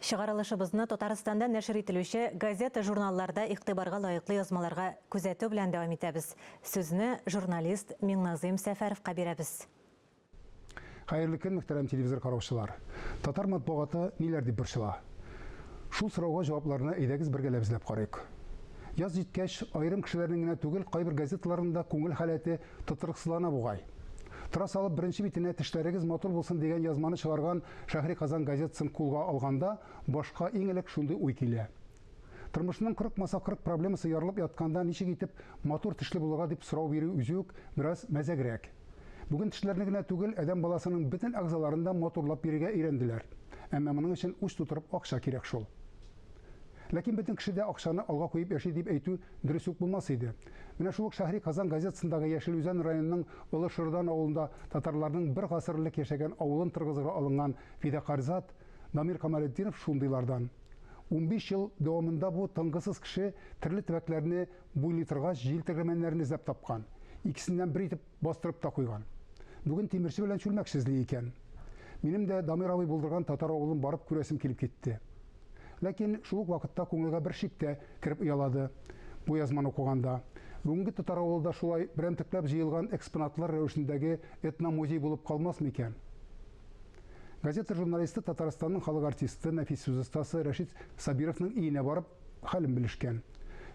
Чыгарылышыбызны Татарстанда нәшер ителүче газета-журналларда игътибарга лаеклы язмаларга күзәтү белән дәвам итәбез. Сүзне журналист Миңназыйм Сәфәровка бирәбез. Хәерле көн, мөхтәрәм телевизор караучылар! Татар матбугаты ниләр дип борчыла? Шул сорауга җавапларны әйдәгез бергәләп эзләп карыйк. Яз җиткәч, аерым кешеләрнең генә түгел, кайбер газеталарның да күңел халәте тотрыксызлана бугай. Тора салып беренче битенә Тешләрегез матур булсын дигән язманы чыгарган Шәһри Казан газетасын кулга алганда, башка иң элек шундый уй килә. Тормышның кырыкмаса кырык проблемасы ярылып ятканда ничек итеп матур тешле булырга дип сорау бирү үзе үк бераз мәзәгрәк. Бүген тешләрне генә түгел, адәм баласының бөтен әгъзаларын да матурлап бирергә өйрәнделәр. Әмма моның өчен уч тутырып акча кирәк шул. Ләкин бөтен кеше дә акчаны алга куеп яши дип әйтү дөрес үк булмас иде. Менә шул ук Шәһри Казан газетасындагы Яшел Үзән районының Олы Шырдан авылында татарларның бер гасыр элек яшәгән авылын торгызырга алынган фидакарь зат Дамир Камалетдинов шундыйлардан. 15 ел дәвамында бу тынгысыз кеше төрле төбәкләрне буйлый торгач, җил тегермәннәрен эзләп тапкан. Икесеннән бер итеп бастырып та куйган. Бүген тимерче белән чүлмәкче эзли икән. Минем дә Дамир абый булдырган татар авылын барып күрәсем килеп китте. Ләкин шул ук вакытта күңелгә бер шик тә кереп оялады бу язманы укыганда. Бүгенге татар авылы да шулай берәмтекләп җыелган экспонатлар рәвешендәге этномузей булып калмас микән? Газета журналисты Татарстанның халык артисты, нәфис сүз остасы Рәшит Сабировның өенә барып, хәлен белешкән.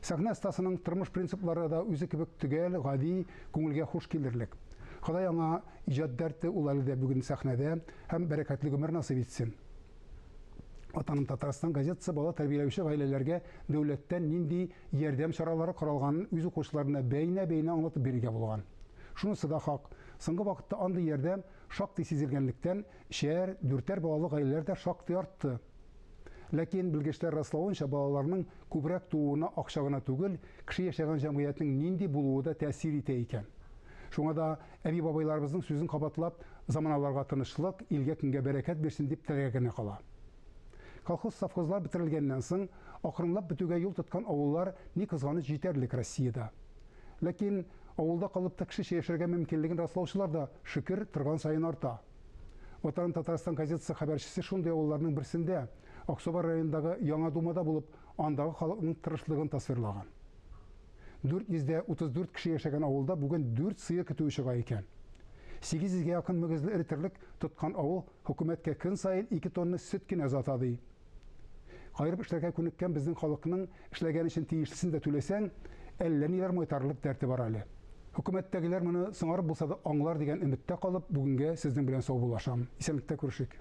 Сәхнә остасының тормыш принциплары да үзе кебек төгәл, гади, күңелгә хуш килерлек. Ходай аңа иҗат дәрте, ул әле дә бүген сәхнәдә, һәм бәрәкәтле гомер насыйп итсен. Ватаным Татарстан газетасы бала тәрбияләүче гаиләләргә дәүләттән нинди ярдәм чаралары каралганын үз укучыларына бәйнә-бәйнә аңлатып бирергә булган. Шунысы да хак, соңгы вакытта андый ярдәм шактый сизелгәнлектән, өчәр, дүртәр балалы гаиләләр дә шактый артты. Ләкин, белгечләр раславынча, балаларның күбрәк тууына акча гына түгел, кеше яшәгән җәмгыятьнең нинди булуы да тәэсир итә икән. Шуңа да әби-бабайларыбызның сүзен кабатлап, заманаларга тынычлык, илгә-көнгә бәрәкәт бирсен дип теләргә генә кала. Колхоз-совхозлар бетерелгәннән соң, акрынлап бетүгә юл тоткан авыллар, ни кызганыч, җитәрлек Россиядә. Ләкин авылда калып та кешечә яшәргә мөмкинлеген раслаучылар да, шөкер, торган саен арта. Ватаным Татарстан газетасы хәбәрчесе шундый авылларның берсендә, Аксубай районындагы Яңа Думада булып, андагы халыкның тырышлыгын тасвирлаган. 434 кеше яшәгән авылда бүген дүрт сыер көтүе чыга икән. 800 гә якын мөгезле эре терлек тоткан авыл хөкүмәткә көн саен ике тонна сөт кенә озата, ди. Каерып эшләргә күнеккән безнең халыкның эшләгән өчен тиешлесен дә түләсәң, әллә ниләр майтарырлык дәрте бар әле. Хөкүмәттәгеләр моны соңарып булса да аңлар дигән өметтә калып, бүгенгә сезнең белән саубуллашам. Исәнлектә күрешик.